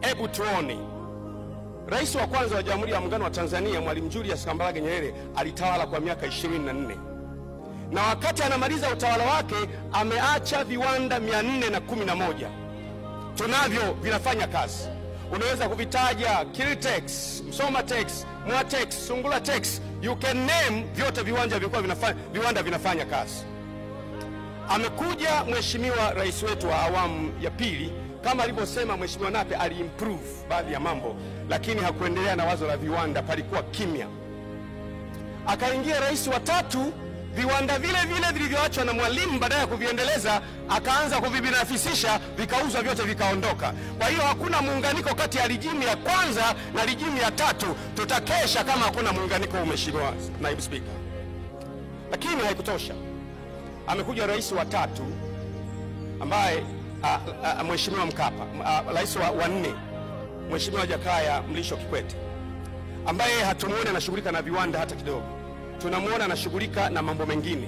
Hebu tuone, rais wa kwanza wa Jamhuri ya Muungano wa Tanzania Mwalimu Julius Kambarage Nyerere alitawala kwa miaka 24, na wakati anamaliza utawala wake ameacha viwanda 411 tunavyo vinafanya kazi. Unaweza kuvitaja Kiltex, Msomatex, Mwatex, Sungulatex, you can name, vyote viwanja vilikuwa vinafanya, viwanda vinafanya kazi. Amekuja mheshimiwa rais wetu wa awamu ya pili, kama alivyosema Mheshimiwa Nape, aliimprove baadhi ya mambo, lakini hakuendelea na wazo la viwanda, palikuwa kimya. Akaingia rais wa tatu, viwanda vile vile vilivyoachwa na Mwalimu, baadaye ya kuviendeleza akaanza kuvibinafisisha, vikauzwa vyote, vikaondoka. Kwa hiyo hakuna muunganiko kati ya regime ya kwanza na regime ya tatu. Tutakesha kama hakuna muunganiko, Mheshimiwa Naibu Spika. Lakini haikutosha, amekuja rais wa tatu ambaye Mheshimiwa Mkapa, rais wa nne Mheshimiwa Jakaya Mrisho Kikwete, ambaye hatumuoni anashughulika na viwanda hata kidogo, tunamwona anashughulika na mambo mengine.